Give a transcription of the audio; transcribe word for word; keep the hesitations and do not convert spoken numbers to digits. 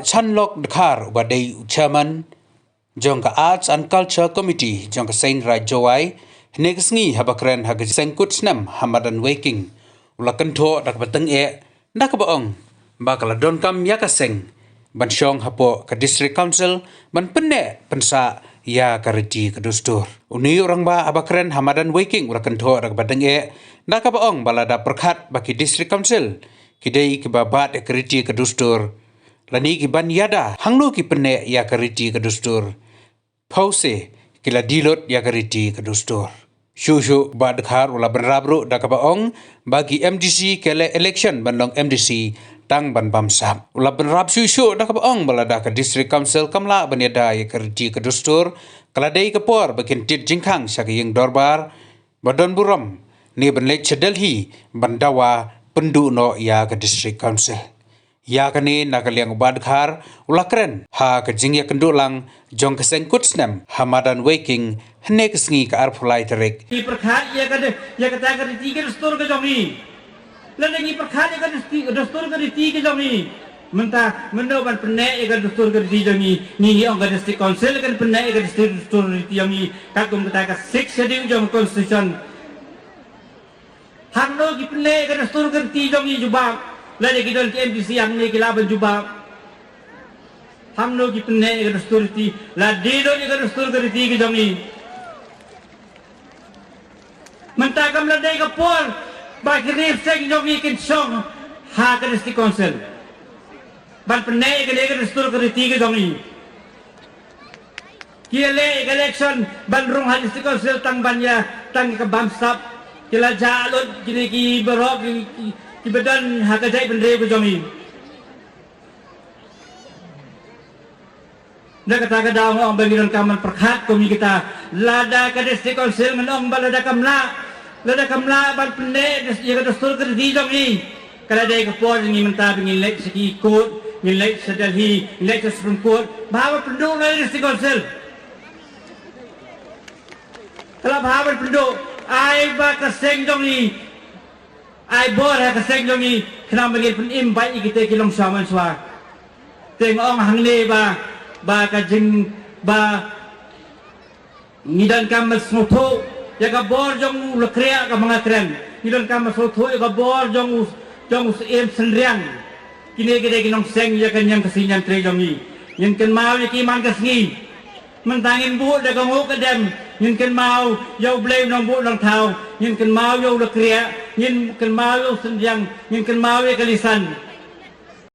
Chanlok Dkhar uba dei u chairman jong ka Arts and Culture Committee jong ka Seng Raij Jowai, hynne ka sngi haba kren ha ka jingkut snem ha madan Weiking, u la kynthoh da kaba tyngeh da kaba ong ba ka la donkam ïa ka seng ban shong hapoh ka District Council ban pynneh pynsah ïa ka riti ka dustur. Une u rangbah haba kren ha madan Weiking u la kynthoh da kaba tyngeh da kaba ong ba lada pyrkhat ba ki District Council ki dei kiba bat ïa ka riti ka dustur, lane ki ban ïada hangno ki pynneh ïa ka riti ka dustur, phewse ki la die lut ïa ka riti ka dustur. Shuh shuh Bah Dkhar u la bynrap ruh da kaba ong ba ki M D C ki leh election ban long M D C tang ban bamsap. U la bynrap shuh shuh da kaba ong ba lada ka District Council kam lah ban ïada ïa ka riti ka dustur, ka la dei ka por ba kin tied jingkhang sha ka ïing dorbar ba don burom, ne ban leit sha Delhi ban dawa pynduh noh ïa ka District Council. Ïa kane na ka liang u Bah Dkhar u la kren ha ka jingïakynduh lang jong ka seng kut snem ha madan Weiking hynne ka sngi ka arphew lai tarik. Ngi pyrkhat ïa ka de-, ïa kata ka riti ka dustur ka jong ngi. Lada ngi pyrkhat ïa ka dusti-, dustur ka riti ka jong ngi, mynta mynno ban pynneh ïa ka dustur ka riti jong ngi? Ngi ngi ong ka District Council kan pynneh ïa ka dustur, dustur ka riti jong ngi katkum kata ka Sixth Schedule jong ka Constitution. Hangno ki pynneh ïa ka dustur ka riti jong ngi, jubab? Lada ki don ki M D C hangne ki lah ban jubab. Hangno ki pynneh ïa ka dustur riti, la die lut ïa ka dustur ka riti ka jong ngi? Mynta kam la dei ka por ba ki riew seng jong ngi kin shong ha ka District Council ban pynneh ïa ka dustur ka riti ka jong ngi. Ki leh ïa ka election ban rung ha District Council tang ban ïa, tang ka bamsap. Ki la jah lut kine ki baroh ki, ki, kiba don ha ka jaitbynriew ka jong ngi. Na kata ka daw nga ong ba ngi donkam ban pyrkhat kum ïa kita. Lada ka District Council ngan ong ba lada kam lah, lada kam lah ban pynneh ïa ka dustur ka riti jong ngi, ka la dei ka por ngi mynta ba ngin leit sha ki court, ngin leit sha Delhi, ngin leit sha Supreme Court, ba haba pynduh na District Council. Ka la ba haba pynduh, ai ba ka seng jong ngi, ai bor ha ka seng jong ngi, khnang ba ngin pynim bad ïa kita ki longshaw manshaw. Te nga ong hangne ba, ba ka jing, ba ngi donkam ban sngewthuh ïa ka bor jong u lakriah kaba nga kren. Ngi donkam ban sngewthuh ïa ka bor jong u, jong u Syiem Synriang. Kine ki dei ki nongseng ïa ka ñiang ka sngi ñiang trei jong ngi. Ngin kynmaw ïa ki man ka sngi. Mynta ngin buh da ka nguh ka dem, ngin kynmaw ïa u Blei u nongbuh nongthaw, ngin kynmaw ïa u lakriah, ngin kynmaw ïa u Synriang, ngin kynmaw ïa ka lisan.